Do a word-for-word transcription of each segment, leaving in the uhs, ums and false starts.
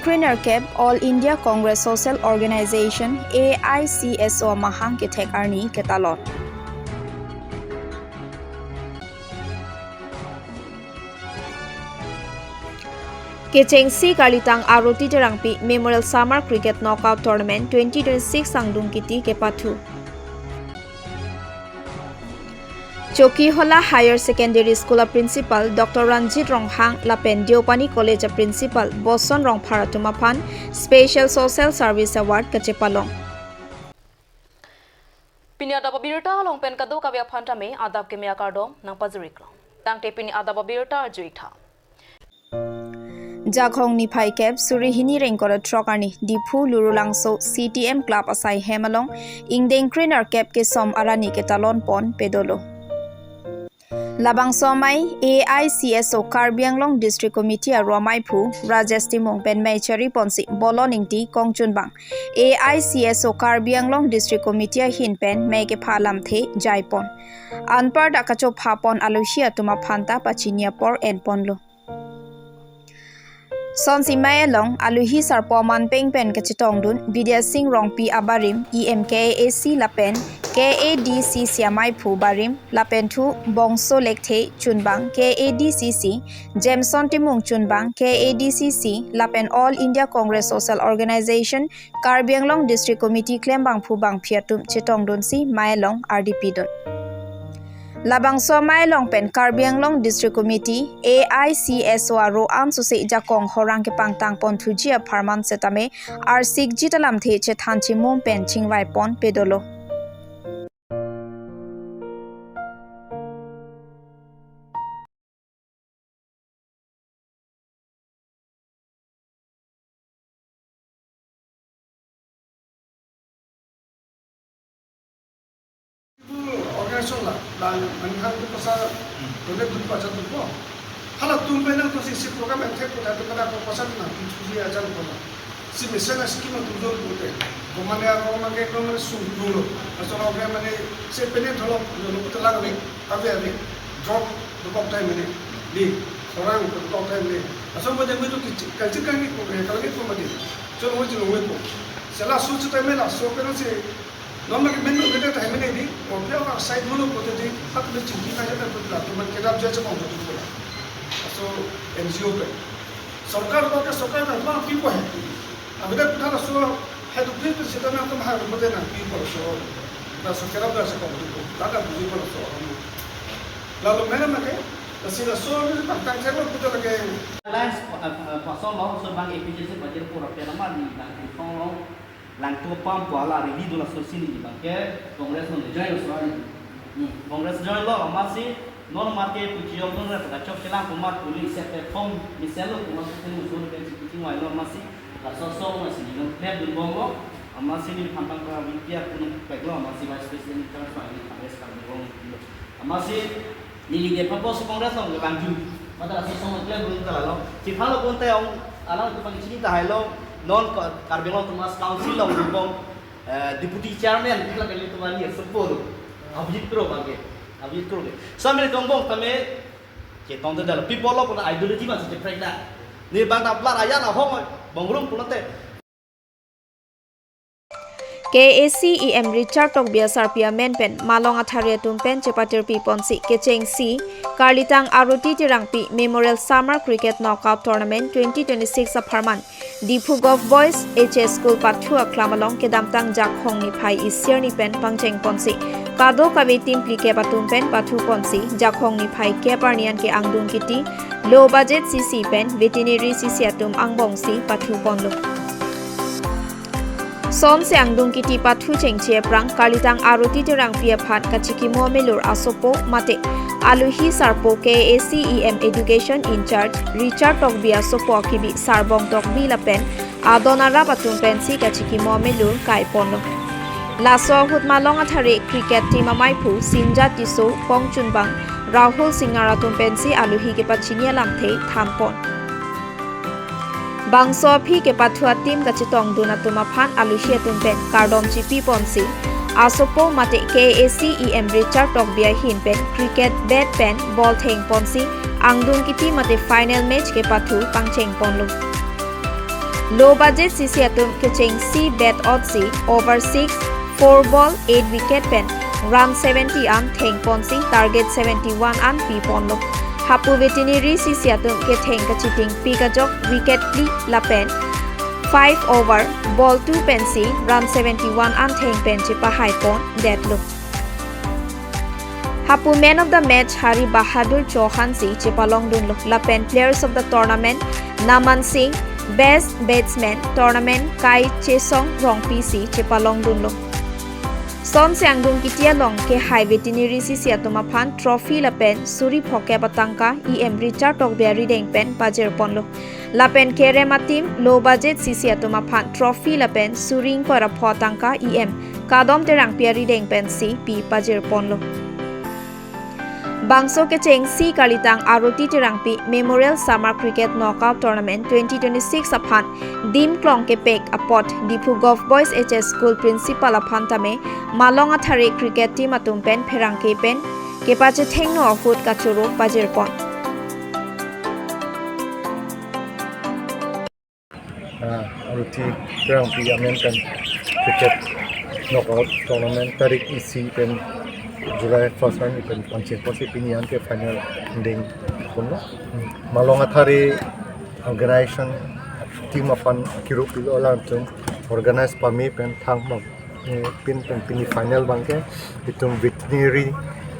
Kre nerkep All India Congress Social Organization, A I C S O amahang kethek arni ketalon. Kechengsi Karlitang Aroti Terangpi Memorial Summer Cricket Knockout Tournament twenty twenty-six angdung kiti kepathu. Chokihola Higher Secondary School a Principal Doctor Ranjit Ronghang lapen Deopani College a Principal Boson Rongphar atum aphan Special Social Service Award kachepalong. Pini adap abirta along pen kadokave aphan tame adap keme akardom nangpajiriklo. Tangte pini adap abirta arju-ik tha. Jakhong niphai kep suri hini ingkoi ra throk arni Diphu Lurulangso C T M Club asai hem along ingdeng kre nerkep kesom arani ketalon pon pedolo. Labangso amei A I C S O Karbi Anglong District Committee aro amaiphu Rajesh Timung pen mei chari ponsi Bolon Ingti kongchunbang A I C S O Karbi Anglong District Committee ahin pen mei kepha lamthe jaipon. Anparta kachopha pon aluhi atum aphanta pachini apor enponlo. Sonsi mei along aluhi sarpo aman peng pen kachetongdun Bidya Sing Rongpi abarim E M K A A C lapen K A D C C amaiphu barim lapen thu Bongso Lekthe chunbang K A D C C, Jameson Timung chunbang K A D C C lapen All India Congress Social Organization Karbi Anglong District Committee klembangphu bangphi atum chetongdunsi mei along ardi pidun. Labangso amei along pen Karbi Anglong District Committee A I C S O aro ansose jakong horang kepangtang pon thuji apharman setame arsikji ta lamthe chethan chimum pen chingvai pon pedolo. Organization la, la, mani hang tu pasal, dole dun pajan tu po. Hala tum pe nang tu si, si program yang thek ko, tu pada ko pasal na, tu tu dia ajan ko la. Si mesen na scheme tu dun ko te. Ko mane ako mane ko mane sung tu lo. Asal ako mane, si pene dolo, dolo ko telang ni, ave ave, drop, drop time ni, ni, orang drop time ni. Asal mane itu kecil, kecil kan ni ko, kalau ni ko mane. Chalo mo chalo mo ko. Sela su chu time la, su pe na si, non ma ke men men ke time ni di, ko pia ka side mo ko te di, hat me chingki ka jata ko la, tu man ke dap ja cha ko tu ko la. So, N G O pe. Sorkar ko ke sorkar ka ma pi ko hai. Abida kutha la su hai tu pi pi sita na tum hai mo te na pi ko so. Na su ke dap ja cha ko tu ko. La ka buji ko so. Lalu mena ma ke, kasi la su ni pantang cha ko tu la ke. Lines, uh, uh, pasal lo, so bang A P J C budget pura pera ma di, bang, so lo. Langtum apam pu ala rally do laso si ni bangke Congress lo join laso arni. Hmm. Congress join lo amatsi non mate puji yong non ra pada chok chelang kumat puli set platform miselo kumat sini musul ke chiki chingvai lo amatsi laso song amatsi ni non klem dun bom lo amatsi ni pantang ka wipia kunung pek lo amatsi Vice President in charge pa ni Congress ka dun bom lo. Amatsi neli ke purpose Congress along ke bangju. Mata laso song klem dun ta lo. Si phalo pon te ong alang tu pang chini ta hai lo non Ka-, Karbi Anglong Autonomous Council along dun bom, eh, Deputy Chairman la kali tu mani support. Abhijit Kro bangke. Abhijit Kro ke. Sambil dun bom tame chetong te dal people lo pon ideology ma si cheprek da. Ni bang ta plar aya na hong bong rum pon te. K A C E M Richard Tokbi asarpi amen pen Malong Athare atum pen chepatirpi ponsi kechengsi Karlitang Aroti Terangpi Memorial Summer Cricket Knockout Tournament twenty twenty-six apharman Diphu Govt Boys H S School pathu aklam along kedamtang Jakhong niphai isi arni pen pangcheng ponsi kadokave team phlikep atum pen pathu ponsi Jakhong niphai kep arni an ke angdung kiti low budget C C pen veterinary C C atum angbongsi pathu ponlo. Sonsi angdung kiti pathu chengche aphrang Karlitang Aroti Terangpi aphan kachikimo amelur asopo mate aluhi sarpo K A C E M Education in charge Richard Tokbi asopo akibi Sarbong Tokbi lapen adon arap atum pensi kachikimo amelur kai ponlo. Laso ahut Malong Athare cricket team amaiphu Sinja Tisso, kongchunbang Rahul Singnar atum pensi aluhi kepachini alamthe than pon. Bangso aphi kepathu a-team kachetongdun atum aphan aluhi atum pen kardom chipi ponsi asopo mate K A C E M Richard Tokbi ahin pen cricket bat pen ball theng ponsi angdung kiti mate final match kepathu pangcheng ponlo. Low budget C C atum kechengsi bat otsi over six, four ball, eight wicket pen run seventy an thengponsi target seventy-one an piponlo. Hapu veterinary C C atum ketheng kachitingpik ajok wicket phli lapen five over ball two pensi run seventy-one an theng pen chepahaipondetlo. Hapu man of the match Hari Bahadur Chauhan si chepalongdunlo. Lapen players of the tournament Naman Singh, best batsman tournament Kai Chesong Rongpi si chepalongdunlo. Sonsi angdung kiti along kehai veterinary C C atum aphan trophy lapen suri phokep atangka E M Richard Tokbi arideng pen pajirponlo. Lapen kerem a-team low budget C C atum aphan trophy lapen suri ingkoi ra pho atangka E M Kadom Terangpi arideng pensi pi pajirponlo. Bangso kechengsi Karlitang Aruti Terangpi Memorial Summer Cricket Knockout Tournament twenty twenty-six aphan dim klong kepek apot Diphu Govt Boys H S School Principal aphan tame Malong Athare cricket team atum pen pherangke pen kepachethengno ahut kachoro pajirpon. Ah, Aruti Terangpi amen pen cricket knockout tournament tarik isi pen July first an pen pangchengponsi pini anke final ding kono. Malong Athare organization team aphan kiru pilo, alangtum organize pame pen thang bang, eh, pin pen pini final abangke itum veterinary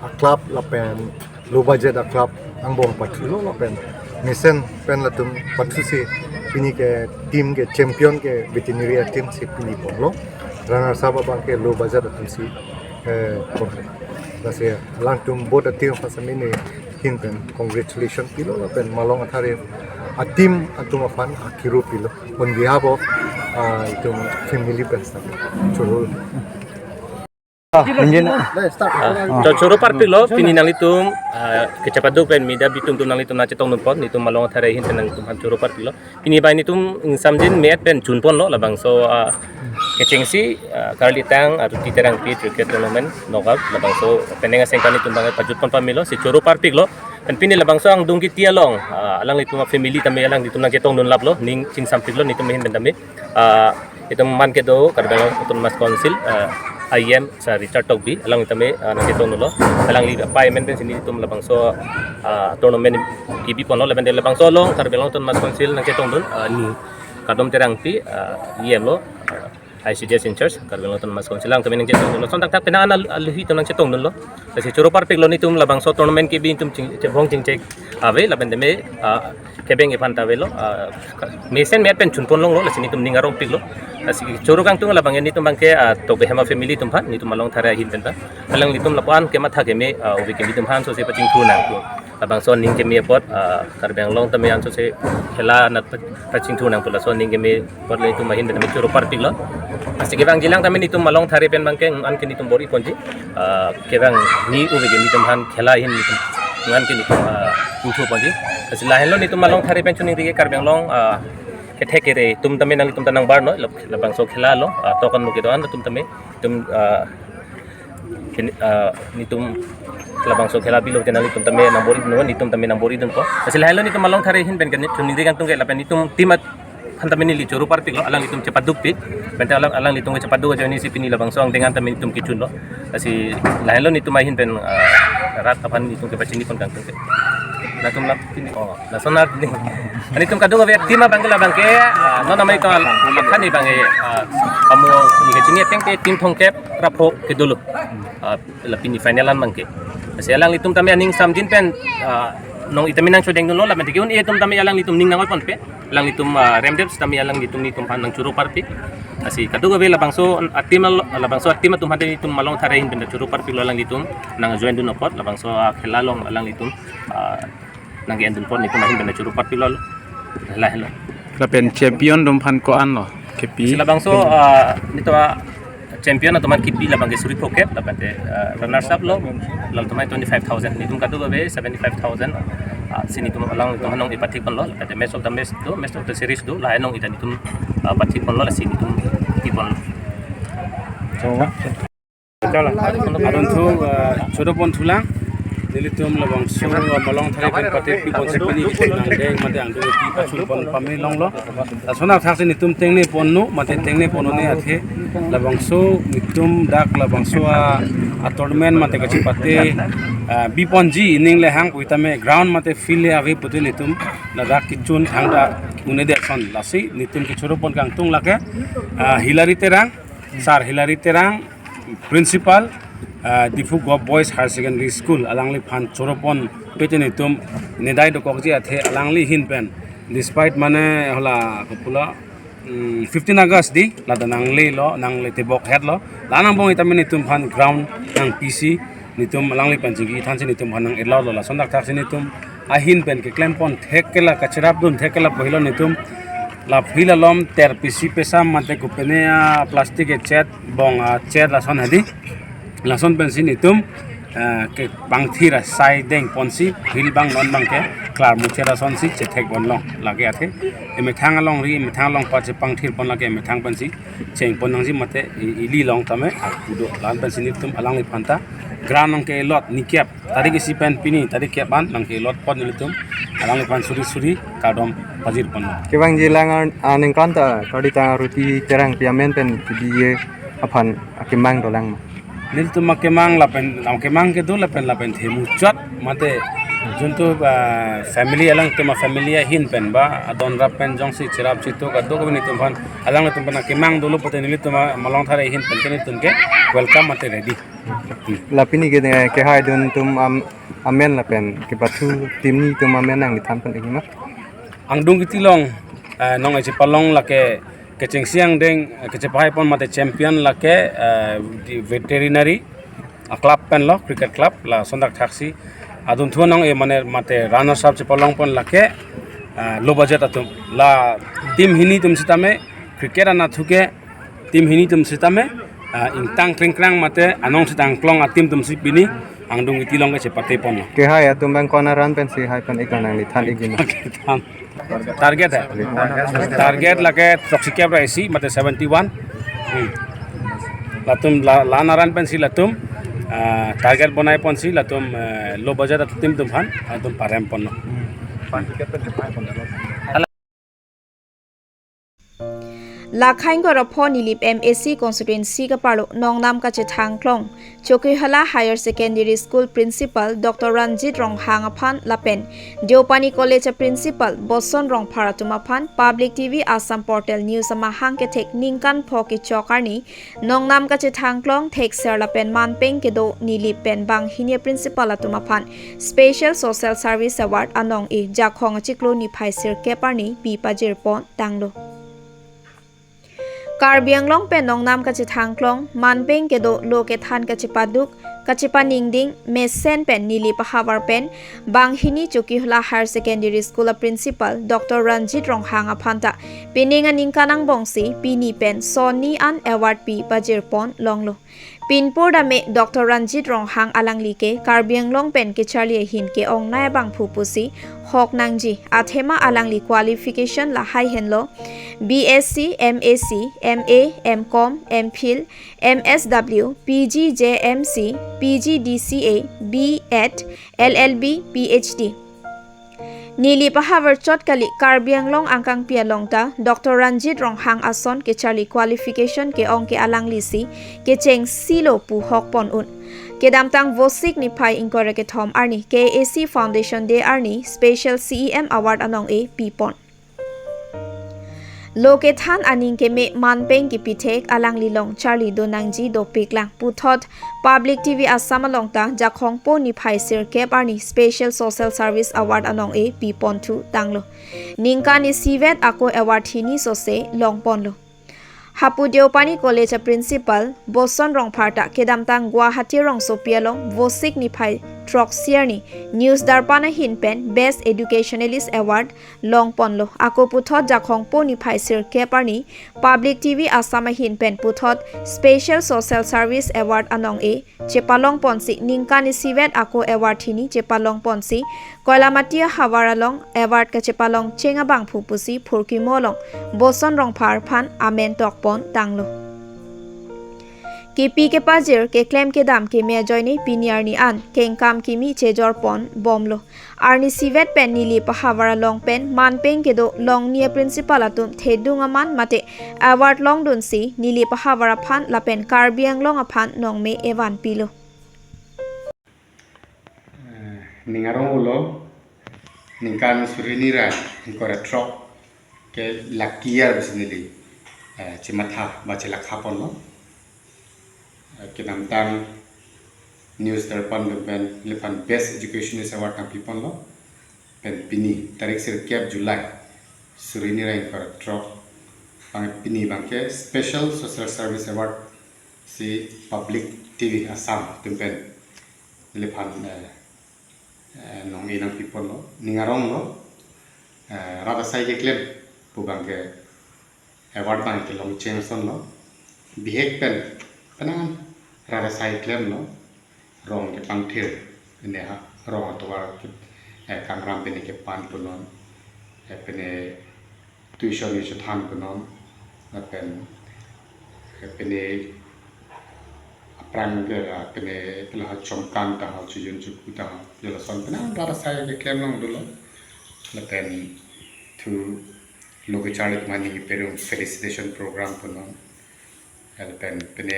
a-club lapen low budget a-club angbong pathulo lapen mesen pen latum pathusi pini ke team ke champion ke veterinary a-team si pini ponlo, runners up abangke low budget atum si, eh, ponlo. Lasi alangtum both a-team aphan sami ne ahin pen congratulation pilo lapen Malong Athare a-team atum aphan akiru pilo. On behalf of, uh, itum family pen sami choro. Ah, ningje na. Ah, cho-, choro parpiklo, pini nanglitum, ah, kechepaduk pen media bitum tum nanglitum nangchetongdunpon, netum Malong Athare ahin pen nanglitum aphan choro parpiklo. Pini bai netum ingsamjin me-et pen junponlo, labangso, ah, kechengsi, ah, Karlitang Aruti Terangpi cricket tournament knockout, labangso penang asengkan netum abang pajutpon pamelo, si choro parpiklo. Pen pini labangso angdung kiti along, ah, alanglitum a-family tame alanglitum nangchetongdun laplo, ning chingsampiklo netum ahin pen tame. Ah, itum man kedo Karbi Anglong Autonomous Council, ah, E M Sir Richard Tokbi, alang tame, ah, nangchetongdunlo. Alangli payment pensi netum labangso, ah, tournament kebiponlo, lapen labangso along Karbi Anglong Autonomous Council nangchetongdun, ah, ni Kadom Terangpi, ah, E M lo, ah, I C D S in charge, Karbi Anglong Autonomous Council, alang tame nangchetongdunlo. Lason thakthak penang an al-, aluhi atum nangchetongdunlo. Lasi choro parpiklo netum labangso tournament kebi netum ching-, chebong chingchek ave, lapen tame, ah, kebeng ephan ta avelo, ah, mesen me-et pen junpon longlo, lasi netum ning arongpiklo. Lasi choro kangtung labang netum abangke, ah, Tokbi Hema family atum aphan, netum Malong Athare ahin pen ta. Alanglitum lapu-an kematha keme, ah, ove keme atum aphan sose pachingthur nangpo. Labangso aning keme apot, ah, Karbi Anglong tame ansose khela anat pa-, pachingthur nangpo, laso aning keme apot netum ahin pen tame choro parpiklo. Lasi kevangjilang tame netum Malong Athare pen abangke anke netum bor-iponji. Ah, kevang ni ove keme atum aphan khela ahin netum anke netum, ah, ingthuponji. Lasi lahenlo netum Malong Athare pen choningri ke Karbi Anglong, ah, kethek kere atum tame nanglitum ta nangbarno, lab-, labangso khela along, ah, tokan muke doan atum tame, atum, ah, kini, ah, netum labangso khela bilo ke nanglitum tame nangbor-idunnon, netum tame nangbor-idunpo. Lasi lahenlo netum Malong Athare ahin pen ke ne choningri kangtung ke lapen netum team aphan tame neli choro parpiklo, alanglitum chepadukpik. Pen te alang, alanglitum chepaduk ajoine si pini labangso angdeng an tame netum kechunlo. Lasi lahenlo netum ahin pen, ah, rat aphan netum kepachinipon kangtung ke. Latum lap pini, oh, lason art ni. Netum kadokave team abangke labangke, ah, non amai to al-, akhani abangke, ah, kamu ni kechini ateng te team thomkep ra pho kedolo. Ah, la pini final an abangke. Lasi alanglitum tame aning samjin pen, ah, non itame nangchodengdunlo, lapen tiki un-e atum tame alanglitum ning nang-oiponpe. Alanglitum, ah, remdep sitame alanglitum netum aphan nangchoro parpik. Lasi kadokave labangso a-team al-, labangso a-team atum aphan netum Malong Athare ahin pen choro parpiklo, alanglitum nang-join dun apot, labangso, ah, khela along alanglitum, ah, nang-endunpon netum ahin pen choro parpiklo. Lahenlo. Lapen champion atum aphan ko-anlo kepi? Si labangso, ah, netum, ah, champion atum aphan kipi labangke suri phokep, lapen te, ah, runners up lo, latum aphan twenty-five thousand. Netum kadokave seventy-five thousand, ah, si netum alanglitum aphan nong-ipathikponlo, lapen te match of the match do, match of the series do, lahai nong ita netum, ah, pathikponlo, lasi netum kiponlo. Adon thu, ah, chodoponthulang. Nelitum labangso Malongthari pen pate pi ponsi pini nangdeng mate angdeng pi pachun pon pame longlo. Lason athaksi netum tengne ponlo mate tengne ponlo ne athe labangso netum dak labangso a, a tournament mate kachepate, ah, bi ponji ining le hang pu tame ground mate field le ave pute netum ladak kechun thangta un-e det ason lasi netum kechoro pon kangtung lake, ah, Hilary Terang, Sir Hilary Terang, Principal, ah, Diphu Govt Boys Higher Secondary School alangliphan choro pon pete netum nedai dokokji athe alangli ahin pen despite mane hala kopulo, mm, fifteen August di lata nanglelo, nangle tebok hetlo, la angbong itame netum aphan ground nangpisi netum alangli pen chingki thansi netum aphan nang-etlo, lason dak thaksi netum ahin pen keklem pon thek ke la kacherap dun thek ke la pahilo netum la field along ter pisi pesam mate kopine a plastic kechet bong achet lason hadi lason pensi netum, eh, kepangthir asai deng ponsi field abang non abangke klar muchera asonsi chethek pon long lake athe emethang alongri emethang along pa chepangthir pon lake emethang pensi cheng pon nangji mate i-, ili long tame arpu do la-an pensi netum alangliphan ta ground nangke-elot nikep tarik isi pen pini tarik kep an nangke-elot pon nelitum alangliphan suri suri kardom pajir pon. Kevangji lang ar-, aningkan ta karditang Ruti Terangpi amen pen kebi-e aphan akemang dolang ma? Nelitum akemang lapen, akemang kedo lapen lapen themuchot mate juntu, ah, family alangtum a family ahin pen ba adon rap pen jongsi cherap chituk aduk netum aphan alanglitum aphan akemang dolo pute nelitum a Malongthari ahin pen ke netum ke welcome mate ready. La pini ke, eh, kehai dun atum am-, amen lapen kepathu team ni atum amen nangli than pon-ikji ma? Angdeng Ingti along, eh, nong-e chepalong lake kechengsi angdeng, eh, kechepahai pon mate champion lake, eh, di veterinary a club pen lo, cricket club, lason dak thaksi adunthu nong-e mane mate runners up chepalong pon lake, eh, low budget atum. La team hini atum sitame cricket anatthu ke team hini atum sitame, ah, ingtang krengkrang mate anong sitang klong a team atumsi pini Angdeng Ingti along kechepate ponlo. Kehai atum abang ko-an aran pensi hai pon-ik nangli than-ikji ma? Than. Target hai. Target lake throksi kep ra isi mate seventy one. Hmm. Latum la, la-an aran pensi latum, ah, target bonai ponsi latum, eh, low budget atum atum aphan latum parem ponlo. Lakhain Goropho Nilip M A C constituency kaparlo Nongnam kachethang klong Chokihola Higher Secondary School Principal Doctor Ranjit Ronghang aphan lapen Deopani College a Principal Boson Rongphar atum aphan Public T V Assam Portal News amahang kethek ningkan pho kechok arni Nongnam kachethang klong thekser lapen manpeng kedo Nilip pen banghini a Principal atum aphan Special Social Service Award anong-e Jakhong achiklo niphai sirkep arni pi pajir pon tanglo. Karbi Anglong pen Nongnam kachethang klong manpeng kedo lo kethan kachepaduk kachepaningding mesen pen Nilip ahavar pen banghini Chokihola Higher Secondary School a Principal Doctor Ranjit Ronghang aphan ta pining aningkan angbongsi pini pen sonni an award pi pajir pon longlo. Pinpur dame Doctor Ranjit Ronghang alangli ke Karbi Anglong pen kecharli ahin ke-ongnei abangphu pusi hok nangji athema alangli qualification lahai henlo B S C, M A C, M A, M Com, M Phil, M S W, P G J M C, P G D C A, B Ed, L L B, P H D. Nilip ahavar chot kali Karbi Anglong angkangpi along ta Doctor Ranjit Ronghang ason kecharli qualification ke-ong ke alanglisi kechengsi lo pu hok pon un. Kedamtang Vosik niphai ingkoi ra kethom arni K A A C Foundation Day arni Special C E M Award anong-e pi pon. Lo kethan aning keme manpeng kepithek alangli along charli do nangji dopik lang puthot Public T V Assam along ta Jakhong po niphai sirkep arni Special Social Service Award anong-e pi pon thu tanglo. Ningkan isivet ako award hini sose long ponlo. Hapu Deopani College a Principal Boson Rongphar ta kedamtang Guwahati rongsopi along Vosik niphai throksi arni News Darpan ahin pen Best Educationalist Award long ponlo. Ako puthot Jakhong po niphai sirkep arni Public T V Assam ahin pen puthot Special Social Service Award anong-e chepalong ponsi ningkan isivet ako award hini chepalong ponsi Koilamati ahavar along award kachepalong cheng abangphu pusi phurkimo along Boson Rongphar aphan amen tok pon tanglo. Kepi kepajir, keklem kedam keme ajoine pini arni an kengkam kimi chejor pon bomlo. Arnisi vet pen neli pahavar along pen manpeng kedo longni a-principal atum thedung aman mate award longdunsi neli pahavar aphan lapen Karbi Anglong aphan nongme evan pilo. Eh, ning arong ulo, ningkan suri hini ra ingkoi ra throk ke lucky year pusi neli, eh, chematha ba chelakha ponlo. Eh, kedamtang News Darpan pen neliphan Best Educationist Award nangpi ponlo. Pen pini tarik sirkep July suri hini ra ingkoi ra throk, bang pini bangke Special Social Service Award si Public T V Assam atum pen neliphan, eh, eh, nong-e nangpi ponlo, ning arong lo, eh, rat asai keklem pu bangke award bang kelong cheng asonlo. Bihek pen penang rat asai klemlo, rong kepangthir, pine ha, rong atovar ke, eh, kangram pine kepan punon, eh, pine tuition kechethan punon, lapen, eh, pine aphrang ke, ah, pine pila ha chomkan ta ha, chojun choku ta ha, jolason penang rat asai keklem long dolo. Lapen thu lo kecharli atum aphan neli perum felicitation program punon. Lapen pine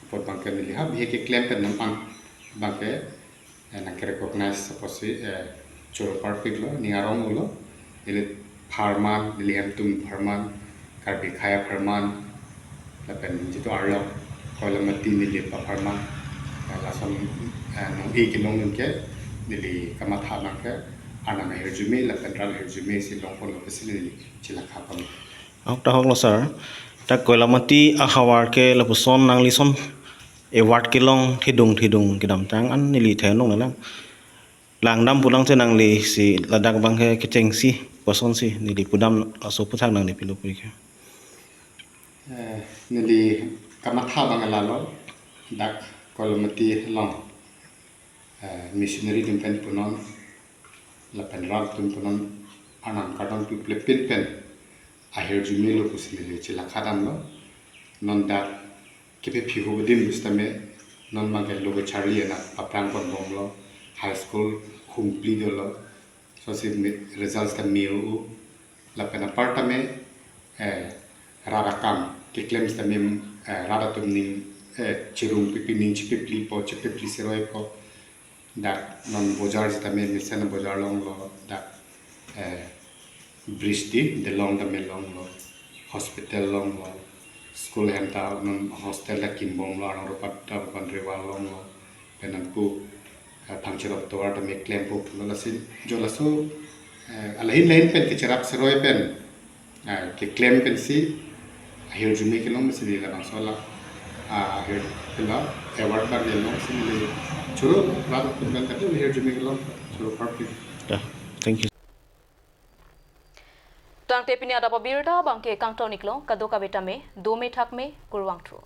apot bangke neli ha bihek keklem pen non an bangke, eh, nangke-recognize apotsi, eh, choro parpiklo, ning arong ulo, neli apharman, neli hem atum apharman, Karbi Akhai apharman, lapen jitu arlok Koilamati neli apharman, eh, lason, eh, nong-e kelongdun ke neli kamatha bangke Arnam ahirjume lapen rat ahirjume si long ponlo pusi neli chelakha pon. Ahok ta ahoklo sir. Ta Koilamati ahavar ke lapuson nanglison award kelong thedung thedung kedamtang an neli theklong lang. Langdam pulang che nangli si ladak bangke kechengsi kosonsi neli pudam aso aphuthak nangli pilo puke. Eh, neli kamatha bang lalo, dak Koilamati along, eh, missionary atum pen punon, lapen rat atum punon, Arnam kardom piplepin pen ahirjume lo pusi neli chelakha damlo. Non dak kephi phi ho adim pusitame, non bangke lo kecharli anak paphrang pon bomlo, high school hum phli dolo, sosi me-, results ta me-o-o, lapen apartame, eh, rat akam keklem sitame, eh, rat atum ning, eh, cherung pipi ning chepephli po, chepephli seroi po, dak non bojar sitame mesen bojar longlo, dak, eh, bridge di, de long tame longlo, hospital longlo, school hem ta non hostel ta kimbomlo, arong rupat ta bukan rewa longlo, pen nangpu, eh, phangcherok tovar tame klempo pulo lasi, jo laso, eh, alahin lahin pen kecherap seroi pen, eh, keklem pensi ahirjume kelong pensi neli labangso la, ah, ahir pela award bang kelong si neli choro rat atum pen kate ahirjume kelong, choro parpik. Yeah, thank you. Tangte pini adap abirta bangke kangton iklo, kadokave tame dome thakme, kurvangthu.